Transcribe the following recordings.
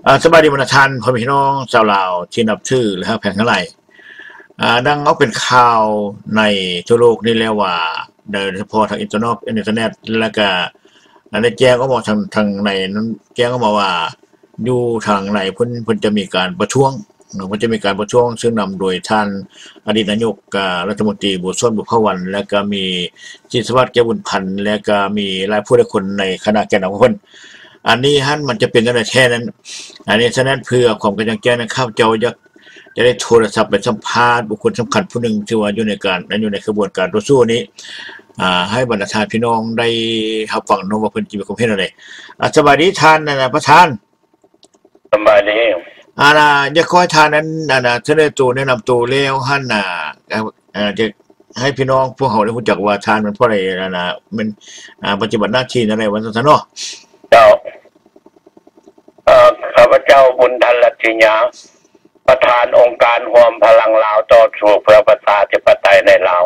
ອາ ສະບາຍດີບັນດາທ່ານພໍ່ແມ່ພີ່ນ້ອງຊາວລາວທີ່ນັບຖື ແລະ ຮັກແພງທັງຫຼາຍ. ອາ ດັ່ງອອກເປັນຂ່າວໃນທົ່ວໂລກນີ້ແລ້ວວ່າ ໂດຍສະເພາະທາງອິນເຕີເນັດ ອິນເຕີເນັດ ແລ້ວກະ ອັນໄດ້ແຈ້ງອອກມາທາງ ທາງໃນນັ້ນ ແຈ້ງອອກມາວ່າ ຢູ່ທາງໃນເພິ່ນ ເພິ່ນຈະມີການປະທ້ວງເນາະ, ເພິ່ນຈະມີການປະທ້ວງ ເຊິ່ງນຳໂດຍທ່ານອະດີດນາຍົກ ອາ ລັດຖະມົນຕີ ບົວສອນ ບຸບຜາວັນ ແລະກະມີ ສີສະຫວັດ ແກ້ວບຸນພັນ ແລະກະມີຫຼາຍຜູ້ຫຼາຍຄົນໃນຄະນະແກນນຳຂອງເພິ່ນ. ອັນນີ້ຫັ້ນມັນຈະເປັນແນວໃດແທ້ນັ້ນ ອັນນີ້ ສະນັ້ນເພື່ອຄວາມກະຈ່າງແຈ້ງນັ້ນ ຂ້າພະເຈົ້າຢາກຈະໄດ້ໂທລະສັບໄປສຳພາດບຸກຄົນສຳຄັນຜູ້ໜຶ່ງ ທີ່ວ່າຢູ່ໃນການ ຢູ່ໃນຂະບວນການຕໍ່ສູ້ນີ້ ອາ ໃຫ້ບັນດາທ່ານພີ່ນ້ອງໄດ້ຮັບຟັງເນາະ ວ່າເພິ່ນຈະມີຄວາມເຫັນແນວໃດ. ອາ ສະບາຍດີທ່ານ ອັນນະ ປະທານ. ສະບາຍດີ. ອັນນະ ຢາກຂໍໃຫ້ທ່ານນັ້ນ ອັນນະ ສະເໜີໂຕ ແນະນຳໂຕແລ້ວຫັ້ນນະ ອາ ຈະໃຫ້ພີ່ນ້ອງພວກເຮົາໄດ້ຮູ້ຈັກວ່າທ່ານແມ່ນຜູ້ໃດ ອັນນະ ແມ່ນ ອາ ປະຕິບັດໜ້າທີ່ແນວໃດ ວ່າຊັ້ນຊະເນາະ. ເຈົ້າ. ເອີ ຂ້າພະເຈົ້າ ບຸນທັນ ລັດທິຍາ ປະທານອົງການຮ່ວມພະລັງລາວຕໍ່ສູ້ເພື່ອປະຊາທິປະໄຕໃນລາວ.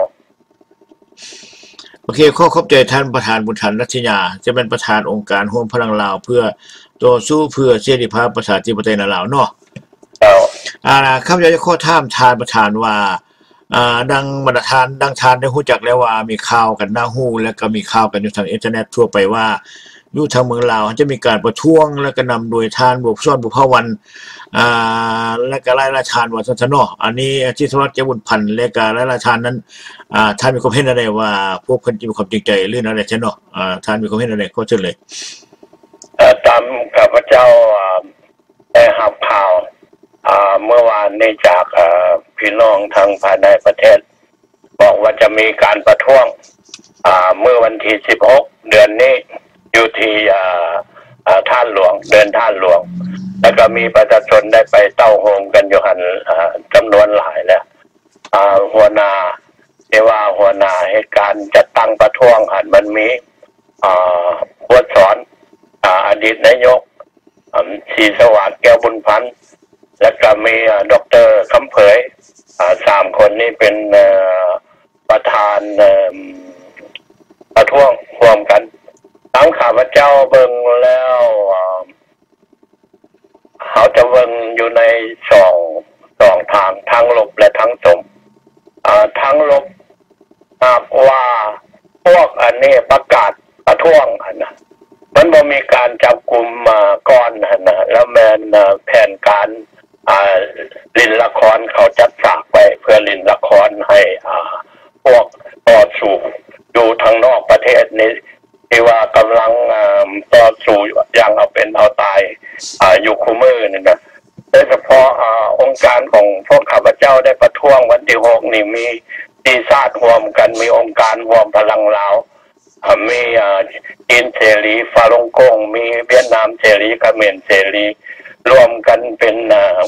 ໂອເຄ ຂໍຂອບໃຈທ່ານປະທານ ບຸນທັນ ລັດທິຍາ ຈະແມ່ນປະທານອົງການຮ່ວມພະລັງລາວເພື່ອຕໍ່ສູ້ເພື່ອເສລີພາບປະຊາທິປະໄຕໃນລາວເນາະ. ເຈົ້າ. ອາ ຂ້າພະເຈົ້າຈະຂໍຖາມທ່ານປະທານວ່າ ອາ ດັ່ງບັນດາທ່ານ ດັ່ງທ່ານໄດ້ຮູ້ຈັກແລ້ວວ່າມີຂ່າວກັນໜ້າຫູ ແລະກະມີຂ່າວກັນຢູ່ທາງອິນເຕີເນັດທົ່ວໄປວ່າ ຢູ່ທາງເມືອງລາວຈະມີການປະທ້ວງ ແລະກະນຳໂດຍທ່ານ ບົວສອນ ບຸບຜາວັນ ອາ ແລະກະຫຼາຍໆທ່ານ ວ່າຊັ້ນຊະເນາະ. ອັນນີ້ ອາ ສີສະຫວັດ ແກ້ວບຸນພັນ ແລະກະຫຼາຍໆທ່ານນັ້ນ ອາ ທ່ານມີຄວາມເຫັນແນວໃດວ່າ ພວກເພິ່ນຈະມີຄວາມຈິງໃຈ ຫຼື ແນວໃດຊັ້ນເນາະ? ອາ ທ່ານມີຄວາມເຫັນແນວໃດ? ຂໍເຊີນເລີຍ. ເອີ ຕາມຂ້າພະເຈົ້າ ອາ ໄດ້ຮັບຂ່າວ ອາ ເມື່ອວານນີ້ຈາກ ເອີ ພີ່ນ້ອງທາງພາຍໃນປະເທດ ບອກວ່າຈະມີການປະທ້ວງ ອາ ມື້ວັນທີສິບຫົກເດືອນນີ້ ຢູ່ທີ່ ອາ ອາ ທ່າຫຼວງ ເດີ່ນທ່າຫຼວງ ແລ້ວກໍມີປະຊາຊົນໄດ້ໄປເຕົ້າໂຮມກັນຢູ່ຫັ້ນ ອາ ຈຳນວນຫຼາຍແລ້ວ. ອາ ຫົວໜ້າ ທີ່ວ່າຫົວໜ້າເຫດການຈັດຕັ້ງປະທ້ວງຫັ້ນ ມັນມີ ອາ ບົວສອນ ອາ ອະດີດນາຍົກ ອາ ສີສະຫວັດ ແກ້ວບຸນພັນ ແລ້ວກໍມີ ອາ ດອກເຕີ ຄຳເຜີຍ ອາ ສາມຄົນນີ້ເປັນ ເອີ ປະທານ ເອີ ປະທ້ວງຮ່ວມກັນ. ຕາມຂ້າພະເຈົ້າເບິ່ງແລ້ວ ອາ ເຮົາຈະເບິ່ງຢູ່ໃນສອງ ສອງທາງ ທາງລົບ ແລະ ທາງສົມ. ອາ ທາງລົບ ຫາກວ່າພວກອັນນີ້ປະກາດປະທ້ວງຫັ້ນນະ ມັນບໍ່ມີການຈັບກຸມ ອາ ກ່ອນຫັ້ນນະ ແລ້ວແມ່ນ ອາ ແຜນການ ອາ ຫຼິ້ນລະຄອນ ເຂົາຈັດສາກໄວ້ເພື່ອຫຼິ້ນລະຄອນໃຫ້ ອາ ພວກຕໍ່ສູ້ຢູ່ທາງນອກປະເທດນີ້ ທີ່ວ່າກຳລັງ ເອີ ຕໍ່ສູ້ຢ່າງເອົາເປັນເອົາຕາຍ ອາ ຢູ່ຄູ່ມື້ນີ້ນະ. ໂດຍສະເພາະ ອາ ອົງການຂອງພວກຂ້າພະເຈົ້າໄດ້ປະທ້ວງວັນທີຫົກນີ້ ມີສີ່ຊາດຮ່ວມກັນ, ມີອົງການຮ່ວມພະລັງລາວ, ອາ ມີ ອາ ຈີນເສລີ, ຟາລົງກົງ, ມີຫວຽດນາມເສລີ, ຂະເໝນເສລີ, ລວມກັນເປັນ ອາ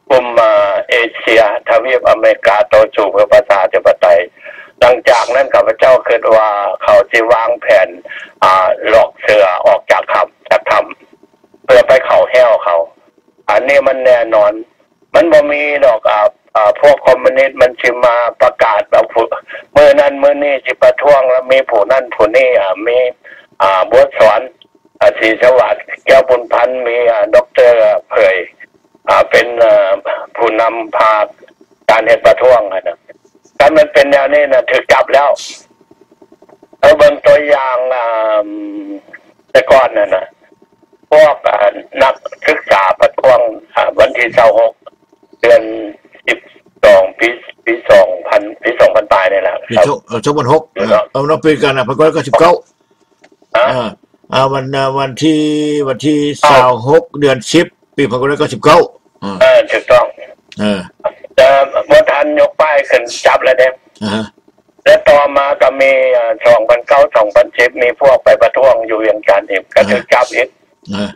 ກຸ່ມ ອາ ເອເຊຍ ທະວີບອາເມລິກາ ຕໍ່ສູ້ເພື່ອປະຊາທິປະໄຕ. ຫຼັງຈາກນັ້ນ ຂ້າພະເຈົ້າຄິດວ່າເຂົາຊິວາງແຜນ ອາ ຫຼອກເສືອອອກຈາກຖ້ຳ ຈາກຖ້ຳ ເພື່ອໄປເຂົ້າແຮ້ວເຂົາ. ອັນນີ້ມັນແນ່ນອນ ມັນບໍ່ມີດອກ ອາ ອາ ພວກຄອມມູນິດມັນຊິມາປະກາດວ່າ ມື້ນັ້ນມື້ນີ້ຊິປະທ້ວງ ແລ້ວມີຜູ້ນັ້ນຜູ້ນີ້ ອາ ມີ ອາ ບົວສອນ ອາ ສີສະຫວັດ ແກ້ວບຸນພັນ ມີ ອາ ດອກເຕີ ເຜີຍ ອາ ເປັນ ອາ ຜູ້ນຳພາການເຮັດປະທ້ວງຫັ້ນນະ. ຄັນມັນເປັນແນວນີ້ນະ ຖືກຈັບແລ້ວ. ເອົາເບິ່ງຕົວຢ່າງ ອາ ແຕ່ກ່ອນຫັ້ນນະ ພວກ ອາ ນັກສຶກສາປະທ້ວງ ອາ ວັນທີຊາວຫົກ ເດືອນສິບສອງ ປີ ປີສອງພັນ ປີສອງພັນປາຍນີ້ແຫຼະ ປີສອງ ເອີ ສອງພັນຫົກ ເນາະ ເອີ ເນາະ ປີການ ພັນເກົ້າຮ້ອຍເກົ້າສິບເກົ້າ ຮະ? ເອີ ອາ ວັນ ອາ ວັນທີ ວັນທີຊາວຫົກ ເດືອນສິບ ປີພັນເກົ້າຮ້ອຍເກົ້າສິບເກົ້າ. ເອີ ເອີ ຖືກຕ້ອງ. ເອີ ແຕ່ບໍ່ທັນຍົກປ້າຍຂຶ້ນ ຈັບແລ້ວເດ້. ອາຮະ. ແລະ ຕໍ່ມາກໍມີ ເອີ ສອງພັນເກົ້າ ສອງພັນສິບ ມີພວກໄປປະທ້ວງຢູ່ວຽງຈັນອີກ ກໍຖືກ ອາຮະ ຈັບອີກ. ອາ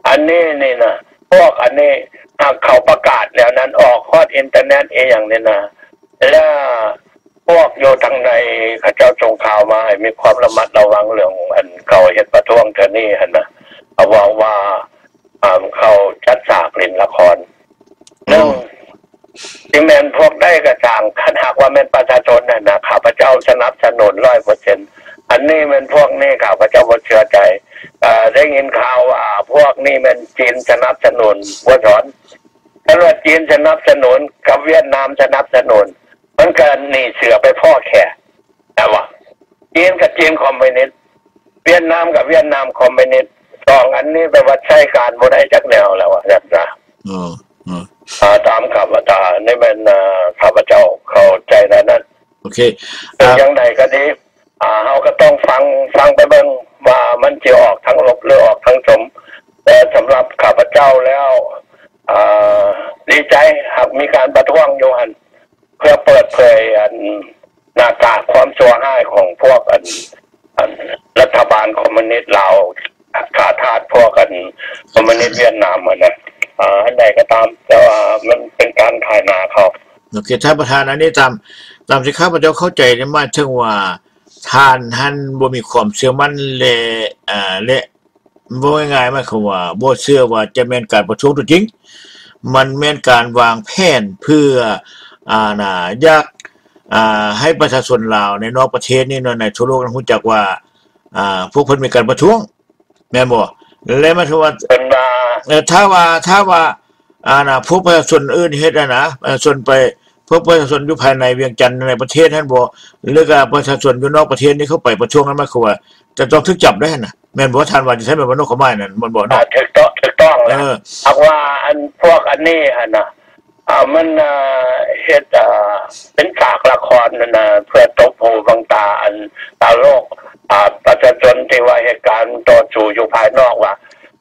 ອັນນີ້ນີ້ນະ ພວກອັນນີ້ ຫາກເຂົາປະກາດແນວນັ້ນ ອອກຮອດອິນເຕີເນັດອີ່ຫຍັງນີ້ນະ ແລ້ວ ພວກຢູ່ທາງໃນເຂົາເຈົ້າສົ່ງຂ່າວມາໃຫ້ມີຄວາມລະມັດລະວັງເລື່ອງອັນເຂົາເຮັດປະທ້ວງເທື່ອນີ້ຫັ້ນນະ. ເຂົາເວົ້າວ່າ ອາ ເຂົາຈັດສາກຫຼິ້ນລະຄອນ. ໜຶ່ງ ຊິແມ່ນພວກໃດກໍຊ່າງ, ຄັນຫາກວ່າແມ່ນປະຊາຊົນຫັ້ນນະ ຂ້າພະເຈົ້າສະໜັບສະໜູນຮ້ອຍເປີເຊັນ. ອັນນີ້ແມ່ນພວກນີ້ ຂ້າພະເຈົ້າບໍ່ເຊື່ອໃຈ. ເອີ ໄດ້ຍິນຂ່າວວ່າພວ ວກນີ້ແມ່ນຈີນສະໜັບສະໜູນ ບໍ່ສອນ. ຄັນວ່າຈີນສະໜັບສະໜູນກັບຫວຽດນາມສະໜັບສະໜູນ ມັນກໍໜີເສືອໄປພໍ້ແຂ້ ແມ່ນບໍ່? ຈີນກໍຈີນຄອມມິວນິດ ຫວຽດນາມກໍຫວຽດນາມຄອມມິວນິດ ສອງອັນນີ້ແປວ່າໃຊ້ການບໍ່ໄດ້ຈັກແນວແລ້ວ ວ່າຊັ້ນຊະ. ເອີ ເອີ ອາ ຕາມຂ້າພະເຈົ້າ ນີ້ແມ່ນ ເອີ ຂ້າພະເຈົ້າເຂົ້າໃຈແນວນັ້ນ. ໂອເຄ ເຖິງ ອ່າ ຢ່າງໃດກໍດີ ອ່າ ເຮົາກໍຕ້ອງຟັງ ຟັງໄປເບິ່ງວ່າມັນຊິອອກທາງລົບ ຫຼື ອອກທາງສົມ. ແຕ່ສຳລັບຂ້າພະເຈົ້າແລ້ວ ອ່າ ດີໃຈ ຫາກມີການປະທ້ວງຢູ່ຫັ້ນ ເພື່ອເປີດເຜີຍອັນ ໜ້າກາກຄວາມຊົ່ວຮ້າຍຂອງພວກອັນ ອັນລັດຖະບານຄອມມິວນິດລາວ ຂ້າທາດພວກອັນຄອມມິວນິດຫວຽດນາມຫັ້ນນະ. ເອີ ອັນໃດກໍຕາມ ແຕ່ວ່າມັນເປັນການຂາຍໜ້າເຂົາ. ໂອເຄ ທ່ານປະທານ ອັນນີ້ຕາມ ຕາມທີ່ຂ້າພະເຈົ້າເຂົ້າໃຈນີ້ ໝາຍເຖິງວ່າທ່ານຫັ້ນບໍ່ມີຄວາມເຊື່ອໝັ້ນ ແລະ ເອີ ແລະ ເວົ້າງ່າຍໆ ໝາຍຄວາມວ່າບໍ່ເຊື່ອວ່າຈະແມ່ນການປະທ້ວງຕົວຈິງ, ມັນແມ່ນການວາງແຜນເພື່ອ ອ່າ ນະ ຢາກ ອ່າ ໃຫ້ປະຊາຊົນລາວໃນນອກປະເທດນີ້ເນາະ ໃນທົ່ວໂລກນັ້ນຮູ້ຈັກວ່າ ອ່າ ພວກເພິ່ນມີການປະທ້ວງ ແມ່ນບໍ່? ແລະ ໝາຍເຖິງວ່າ ເພິ່ນວ່າ ເອີ ຖ້າວ່າ ຖ້າວ່າ ອ່າ ນະ ພວກປະຊາຊົນອື່ນເຮັດຫັ້ນນະ ປະຊາຊົນໄປ ພວກປະຊາຊົນຢູ່ພາຍໃນວຽງຈັນ ໃນປະເທດຫັ້ນບໍ່ ຫຼືກະປະຊາຊົນຢູ່ນອກປະເທດນີ້ເຂົ້າໄປປະທ້ວງນັ້ນ ໝາຍຄວາມວ່າຈະຕ້ອງຖືກຈັບໄດ້ຫັ້ນນະ ແມ່ນບໍ່? ທ່ານວ່າຈັ່ງຊັ້ນແມ່ນບໍ່? ຄວາມໝາຍນັ້ນແມ່ນບໍ່ເນາະ? ອ່າ ຖືກຕ້ອງ ຖືກຕ້ອງແລ້ວ. ເອີ ຫາກວ່າອັນພວກອັນນີ້ຫັ້ນນະ ອ່າ ມັນ ອ່າ ເຮັດ ອ່າ ເປັນສາກລະຄອນຫັ້ນນະ ເພື່ອຕົບຫູບັງຕາອັນຊາວໂລກ ອ່າ ປະຊາຊົນທີ່ວ່າເຮັດການຕໍ່ສູ້ຢູ່ພາຍນອກວ່າ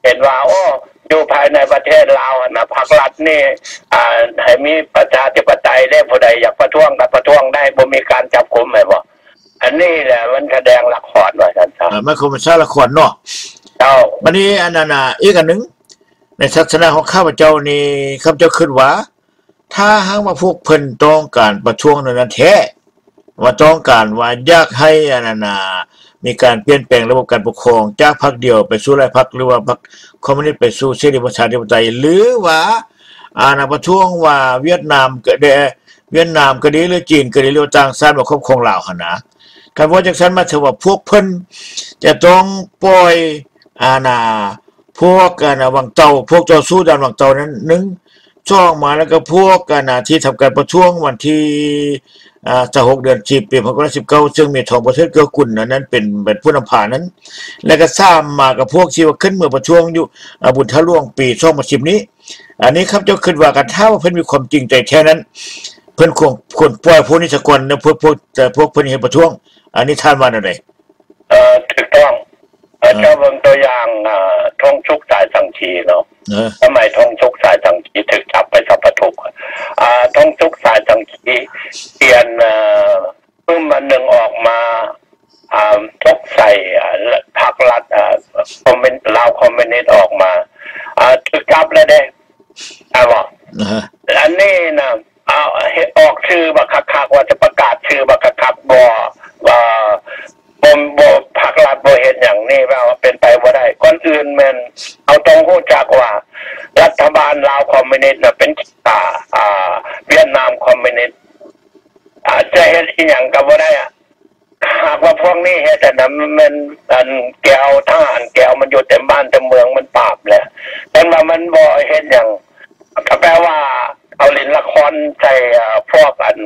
ເຫັນວ່າ ໂອ້ ຢູ່ພາຍໃນປະເທດລາວຫັ້ນນະ ພັກລັດນີ້ ອ່າ ໃຫ້ມີປະຊາທິປະໄຕເດ້ ຜູ້ໃດຢາກປະທ້ວງກໍປະທ້ວງໄດ້ ບໍ່ມີການຈັບກຸມ ແມ່ນບໍ່? ອັນນີ້ແຫຼະມັນສະແດງລະຄອນວ່າຊັ້ນຊະ. ເອີ ມັນກໍເປັນສາກລະຄອນເນາະ. ເຈົ້າ. ບັດນີ້ອັນນັ້ນນະ ອີກອັນໜຶ່ງ ໃນທັດສະນະຂອງຂ້າພະເຈົ້ານີ້ ຂ້າພະເຈົ້າຄິດວ່າ ຖ້າຫາກວ່າພວກເພິ່ນຕ້ອງການປະທ້ວງແນວນັ້ນແທ້ ວ່າຕ້ອງການວ່າຢາກໃຫ້ອັນນັ້ນນະ ມີການປ່ຽນແປງລະບົບການປົກຄອງຈາກພັກດຽວໄປສູ່ຫຼາຍພັກ ຫຼືວ່າພັກຄອມມູນິດໄປສູ່ເສລີປະຊາທິປະໄຕ ຫຼືວ່າ ອ່າ ນະ ປະທ້ວງວ່າຫວຽດນາມກໍແດ່ ຫວຽດນາມກໍດີ ຫຼື ຈີນກໍດີ ຫຼືວ່າຕ່າງຊາດມາຄອບຄອງລາວຫັ້ນນະ. ຄັນເວົ້າຈັ່ງຊັ້ນ ໝາຍເຖິງວ່າພວກເພິ່ນຈະຕ້ອງປ່ອຍ ອັນນະ ພວກ ອັນນະ ວັງເຕົ່າ ພວກຕໍ່ສູ້ດ້ານວັງເຕົ່ານັ້ນ ໜຶ່ງ ສອງ ມາແລ້ວກໍພວກ ອັນນະ ທີ່ທຳການປະທ້ວງວັນທີ ອ່າ ຊາວຫົກ ເດືອນສິບ ປີພັນເກົ້າຮ້ອຍສິບເກົ້າ ເຊິ່ງມີທອງປະເສີດເກື້ອກຸນ ອັນນັ້ນເປັນ ເປັນຜູ້ນຳພານັ້ນ ແລ້ວກໍ ສາມ ມາກັບພວກທີ່ວ່າຂຶ້ນເມືອປະທ້ວງຢູ່ ອາ ບຸນທາດຫຼວງປີສອງພັນສິບນີ້. ອັນນີ້ຂ້າພະເຈົ້າຄິດວ່າ ຄັນຖ້າວ່າເພິ່ນມີຄວາມຈິງໃຈແທ້ນັ້ນ ເພິ່ນຄວນ ຄວນປ່ອຍພວກນີ້ສາກ່ອນ ແລ້ວພວກ ພວກ ພວກເພິ່ນເຮັດປະທ້ວງ. ອັນນີ້ທ່ານວ່າແນວໃດ? ເອີ ຖືກຕ້ອງ. ເອີ ເອີ ເຈົ້າເບິ່ງຕົວຢ່າງ ເອີ ທອງສຸກ ສາຍສັງຄີເນາະ. ເອີ ສະໄໝທອງສຸກ ສາຍສັງຄີຖືກຈັບໄປສັບປະທຸກ ອາ ທອງສຸກ ສາຍສັງຄີ ຂຽນ ເອີ ປຶ້ມອັນໜຶ່ງອອກມາ ອາ ຕົກໃສ່ ອາ ພັກລັດ ອາ ຄອມມິວ ລາວຄອມມິວນິດອອກມາ ອາ ຖືກຈັບແລ້ວເດ້ ແມ່ນບໍ່? ອາ ອັນນີ້ນະ ເອົາ ເຮັດອອກຊື່ບັກຄັກໆ ວ່າຈະປະກາດຊື່ບັກຄັກໆ ບໍ່ ວ່າ ບໍ່ ບໍ່ ພັກລັດບໍ່ເຮັດຫຍັງນີ້ ແປວ່າເປັນໄປບໍ່ໄດ້. ກ່ອນອື່ນແມ່ນເຮົາຕ້ອງຮູ້ຈັກວ່າ ລັດຖະບານລາວຄອມມິວນິດນະ ເປັນຂີ້ຂ້າ ອາ ຫວຽດນາມຄອມມິວນິດ ອາ ຈະເຮັດອີ່ຫຍັງກໍບໍ່ໄດ້ອະ. ຫາກວ່າພວກນີ້ເຮັດອັນນັ້ນ ແມ່ນອັນແກວ ທະຫານແກວມັນຢູ່ເຕັມບ້ານເຕັມເມືອງ ມັນປາບແຫຼະ. ຄັນວ່າມັນບໍ່ເຮັດຫຍັງ ກໍແປວ່າເອົາຫຼິ້ນລະຄອນໃສ່ ເອີ ພວກອັນ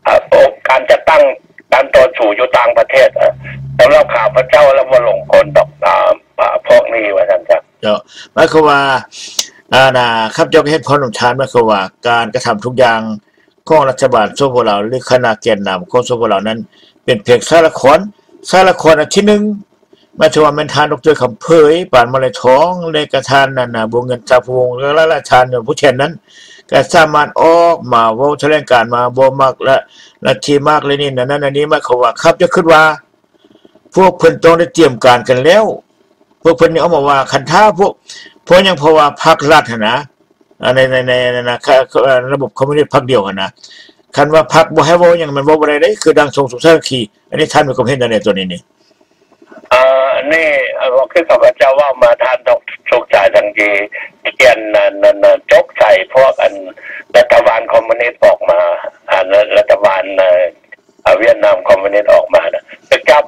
ເອີ ໂອ ການຈັດຕັ້ງການຕໍ່ສູ້ຢູ່ຕ່າງປະເທດ. ເອີ ສຳລັບຂ້າພະເຈົ້າແລ້ວບໍ່ຫຼົງກົນດອກ ອາ ອາ ພວກນີ້ວ່າຊັ້ນຊະ. ເຈົ້າ. ໝາຍຄວາມວ່າ ອາ ນະ ຂ້າພະເຈົ້າກໍເຫັນພ້ອມນຳທ່ານ ໝາຍຄວາມວ່າການກະທຳທຸກຢ່າງຂອງລັດຖະບານ ສປປ ລາວ ຫຼື ຄະນະແກນນຳຂອງ ສປປ ລາວ ນັ້ນ ເປັນພຽງສາກລະຄອນ ສາກລະຄອນອັນທີໜຶ່ງ ໝາຍເຖິງວ່າແມ່ນທ່ານ ດຣ ຄຳເຜີຍ ປານມະໄລທອງ ແລະກະທ່ານ ອັນນະ ບົວເງິນ ຕາພູວົງ ແລະຫຼາຍໆທ່ານ ຜູ້ແທນນັ້ນ ກໍສາມາດອອກມາເວົ້າຖະແຫຼງການວ່າບໍ່ມັກ ລະ ລັດທິມາກເລນິນ ອັນນັ້ນອັນນີ້. ໝາຍຄວາມວ່າ ຂ້າພະເຈົ້າຄິດວ່າ ພວກເພິ່ນຕ້ອງໄດ້ຕຽມການກັນແລ້ວ. ພວກເພິ່ນນີ້ອອກມາວ່າ ຄັນຖ້າພວກ ເພາະຫຍັງ ເພາະວ່າພັກລັດຫັ້ນນະ ໃນ ໃນ ໃນ ໃນ ໃນ ລະບົບຄອມມູນິດພັກດຽວຫັ້ນນະ ຄັນວ່າພັກບໍ່ໃຫ້ເວົ້າຫຍັງ ມັນເວົ້າບໍ່ໄດ້ເດ້ ຄືດັ່ງຊົງສຸກສາມັກຄີ. ອັນນີ້ທ່ານມີຄວາມເຫັນແນວໃດຕົວນີ້ນີ້? ເອີ ອັນນີ້ ເອີ ຄືຂ້າພະເຈົ້າເວົ້າມາ ທ່ານ ດຣ ສຸກສາຍສັງຄີ ຂຽນ ອັນນັ້ນ ຕົກໃສ່ພວກອັນລັດຖະບານຄອມມູນິດອອກມາ ອັນລັດຖະບານ ເອີ ຫວຽດນາມຄອມມູນິດອອກມານະ ຖືກຈັບ.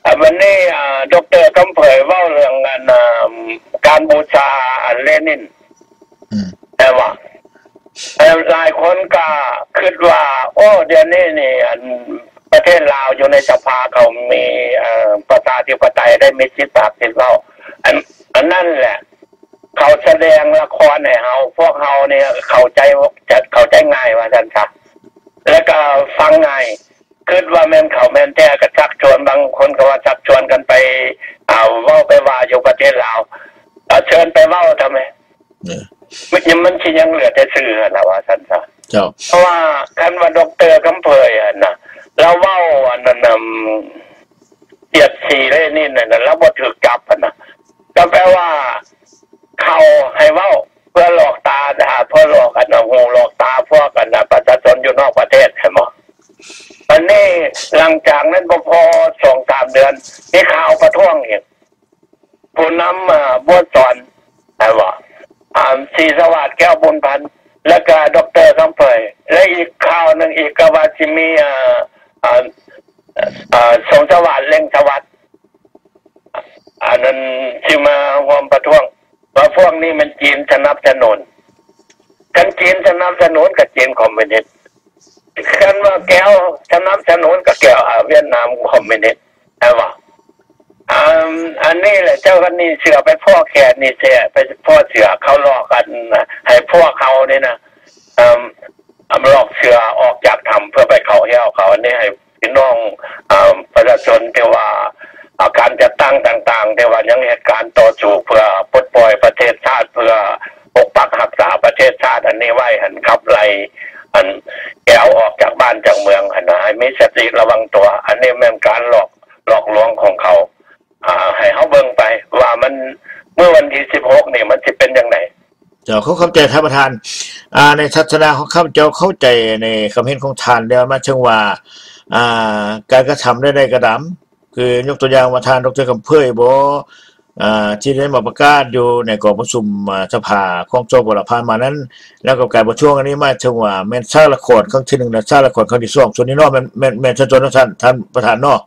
ອາ ວັນນີ້ ອາ ດຣ ຄຳເຜີຍເວົ້າເລື່ອງອັນ ອາ ການບູຊາ ເລນິນ ອືມ ແຕ່ວ່າ ເອີ່ ຫຼາຍຄົນກໍຄິດວ່າ ໂອ້ ດຽວນີ້ນີ້ ອັນ ປະເທດລາວຢູ່ໃນສະພາເຂົາມີ ເອີ່ ປະຊາທິປະໄຕ ໄດ້ມີສິດປາກສິດເວົ້າ ອັນ ອັນນັ້ນແຫຼະ ເຂົາສະແດງລະຄອນໃຫ້ເຮົາ ພວກເຮົານີ້ເຂົ້າໃຈ ຈະເຂົ້າໃຈງ່າຍວ່າຊັ້ນຊະ ແລ້ວກໍຟັງງ່າຍ ຄິດວ່າແມ່ນເຂົາແມ່ນແທ້ ກໍຊັກຊວນ ບາງຄົນກໍວ່າຊັກຊວນກັນໄປ ເວົ້າໄປວ່າຢູ່ປະເທດລາວ ເຊີນໄປເວົ້າທຳໄມ ເອີ ມັນ ມັນຊິຍັງເຫຼືອແຕ່ຊື່ຫັ້ນລະວ່າຊັ້ນຊະ ເຈົ້າ ເພາະວ່າຄັນວ່າດັອກເຕີຄຳເຜີຍຫັ້ນນະ ລາວເວົ້າອັນນັ້ນນຳ ກຽດສີເລນິນຫັ້ນນະ ລາວບໍ່ຖືກຈັບຫັ້ນນະ ກໍແປວ່າເຂົາໃຫ້ເວົ້າເພື່ອຫຼອກຕາ ເພື່ອຫຼອກອັນຫູຫຼອກຕາພວກອັນປະຊາຊົນຢູ່ນອກປະເທດ ເຫັນບໍ່? ອັນນີ້ຫຼັງຈາກນັ້ນບໍ່ພໍສອງສາມເດືອນ ມີຂ່າວປະທ້ວງອີກ ຜູ້ນຳ ອາ ບົວສອນ ແມ່ນບໍ່? ອາ ສີສະຫວາດ ແກ້ວບຸນພັນ ແລ້ວກະດັອກເຕີຄຳເຜີຍ ແລະ ອີກຂ່າວໜຶ່ງອີກກໍວ່າຊິມີ ອາ ອາ ອາ ສົມສະຫວາດ ເລັ່ງສະຫວັດ ອັນນັ້ນຊິມາຮ່ວມປະທ້ວງ ວ່າພວກນີ້ແມ່ນຈີນສະໜັບສະໜູນ ຄັນຈີນສະໜັບສະໜູນກໍຈີນຄອມມິວນິດ ຄັນວ່າແກ້ວສະໜັບສະໜູນກໍແກ້ວ ອາ ຫວຽດນາມຄອມມິວນິດ ແມ່ນບໍ່? ອັນ ອັນນີ້ແຫຼະ ເຈົ້າກໍໜີເສືອໄປພໍ້ແຂ້ໜີເສືອ ໄປພໍ້ເສືອ ເຂົາຫຼອກກັນໃຫ້ພວກເຮົານີ້ນະ ເອີ່ມ ຫຼອກເສືອອອກຈາກຖ້ຳເພື່ອໄປເຂົ້າແຮ້ວເຂົາ ອັນນີ້ໃຫ້ພີ່ນ້ອງ ອາ ປະຊາຊົນທີ່ວ່າ ອາ ການຈັດຕັ້ງຕ່າງໆ ທີ່ວ່າຍັງເຮັດການຕໍ່ສູ້ເພື່ອປົດປ່ອຍປະເທດຊາດ ເພື່ອປົກປັກຮັກສາປະເທດຊາດອັນນີ້ໄວ້ຫັ້ນ ຂັບໄລ່ອັນແກວອອກຈາກບ້ານຈາກເມືອງຫັ້ນນະ ໃຫ້ມີສະຕິລະວັງຕົວ ອັນນີ້ແມ່ນການຫຼອກ ຫຼອກລວງຂອງເຂົາ ອາ ໃຫ້ເຮົາເບິ່ງໄປວ່າມັນ ເມື່ອວັນທີສິບຫົກນີ້ມັນຊິເປັນຈັ່ງໃດ? ເຈົ້າ ຂໍຂອບໃຈທ່ານປະທານ ອາ ໃນທັດສະນະຂອງຂ້າພະເຈົ້າເຂົ້າໃຈໃນຄຳເຫັນຂອງທ່ານແລ້ວ ໝາຍເຖິງວ່າ ອາ ການກະທຳໃດໆກໍຕາມ ຄືຍົກຕົວຢ່າງວ່າທ່ານ ດຣ ຄຳເຜີຍບໍ ອາ ທີ່ໄດ້ມາປະກາດຢູ່ໃນກອງປະຊຸມ ອາ ສະພາຂອງ ສປປ ລາວ ຜ່ານມານັ້ນ ແລ້ວກໍການປະທ້ວງອັນນີ້ ໝາຍເຖິງວ່າແມ່ນສາລະຄອນຄັ້ງທີໜຶ່ງ ແລະ ສາລະຄອນຄັ້ງທີສອງ ສ່ວນນີ້ເນາະ ແມ່ນ ແມ່ນ ແມ່ນສ່ວນຕົວເນາະ ທ່ານ ທ່ານປະທານເນາະ.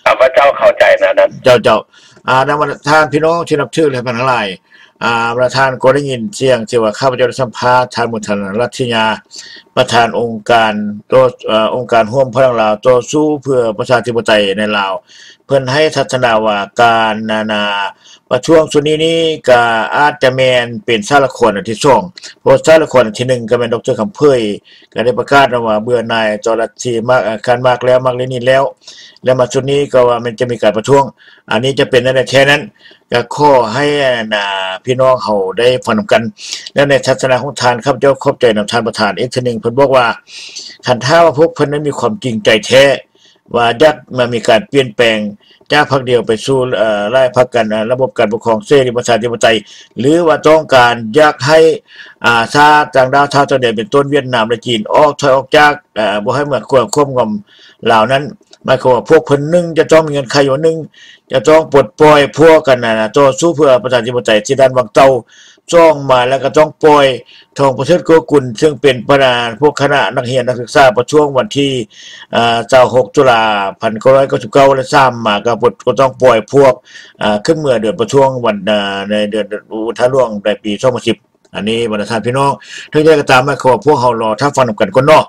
ຂ້າພະເຈົ້າເຂົ້າໃຈແນວນັ້ນ. ເຈົ້າ ເຈົ້າ ອາ ນຳບັນດາທ່ານພີ່ນ້ອງທີ່ນັບຖື ແລະ ເປັນທັງຫຼາຍ ອາ ບັນດາທ່ານກໍໄດ້ຍິນສຽງທີ່ວ່າຂ້າພະເຈົ້າໄດ້ສຳພາດທ່ານ ບຸນທັນ ລັດທິຍາ ປະທານອົງການຕໍ່ ເອີ ອົງການຮ່ວມພະລັງລາວຕໍ່ສູ້ເພື່ອປະຊາທິປະໄຕໃນລາວ ເພິ່ນໃຫ້ທັດສະນະວ່າການ ອັນນາ ປະທ້ວງຊຸດນີ້ນີ້ກໍອາດຈະແມ່ນເປັນສາລະຄອນອັນທີສອງ ເພາະສາລະຄອນອັນທີໜຶ່ງກໍແມ່ນ ດຣ ຄຳເຜີຍ ກໍໄດ້ປະກາດວ່າເບື່ອໜ່າຍຕໍ່ລັດທິມາກ ເອີ ຄັນມາກແລ້ວ ມາກເລນິນແລ້ວ ແລ້ວມາຊຸດນີ້ກໍວ່າແມ່ນຈະມີການປະທ້ວງ ອັນນີ້ຈະເປັນແນວໃດແທ້ນັ້ນ ກໍຂໍໃຫ້ ອັນນາ ພີ່ນ້ອງເຮົາໄດ້ຟັງນຳກັນ. ແລ້ວໃນທັດສະນະຂອງທ່ານ ຂ້າພະເຈົ້າຂອບໃຈນຳທ່ານປະທານອີກເທື່ອໜຶ່ງ ເພິ່ນບອກວ່າ ຄັນຖ້າວ່າພວກເພິ່ນນັ້ນມີຄວາມຈິງໃຈແທ້ ວ່າຢາກມາມີການປ່ຽນແປງຈາກພັກດຽວໄປສູ່ ເອີ ຫຼາຍພັກກັນ ເອີ ລະບົບການປົກຄອງເສລີປະຊາທິປະໄຕ ຫຼືວ່າຕ້ອງການຢາກໃຫ້ ອາ ຊາດຕ່າງດ້າວຊາວຕ່າງແດນ ເປັນຕົ້ນຫວຽດນາມ ແລະ ຈີນ ອອກ ຖອຍອອກຈາກ ເອີ ບໍ່ໃຫ້ມາຄວບງຳລາວນັ້ນ ໝາຍຄວາມວ່າພວກເພິ່ນ ໜຶ່ງ ຈະຕ້ອງມີເງື່ອນໄຂວ່າ ໜຶ່ງ ຈະຕ້ອງປົດປ່ອຍພວກ ອັນນາ ຕໍ່ສູ້ເພື່ອປະຊາທິປະໄຕທີ່ດ່ານວັງເຕົ່າ ສອງມາແລ້ວກໍຕ້ອງປ່ອຍທອງປະເສີດ ໂກກຸນ ເຊິ່ງເປັນປະທານພວກຄະນະນັກຮຽນນັກສຶກສາປະທ້ວງວັນທີ ເອີ ຊາວຫົກ ຕຸລາ ພັນເກົ້າຮ້ອຍເກົ້າສິບເກົ້າ ແລະ ສາມມາກໍປົດ ກໍຕ້ອງປ່ອຍພວກ ເອີ ຂຶ້ນເມືອເດີນປະທ້ວງວັນ ເອີ ໃນເດືອນ ທາດຫຼວງໃນປີສອງພັນສິບ ອັນນີ້ບັນດາທ່ານພີ່ນ້ອງ ເຖິງຢ່າງໃດກໍຕາມ ໝາຍຄວາມວ່າພວກເຮົາລໍຖ້າຟັງນຳກັນກ່ອນເນາະ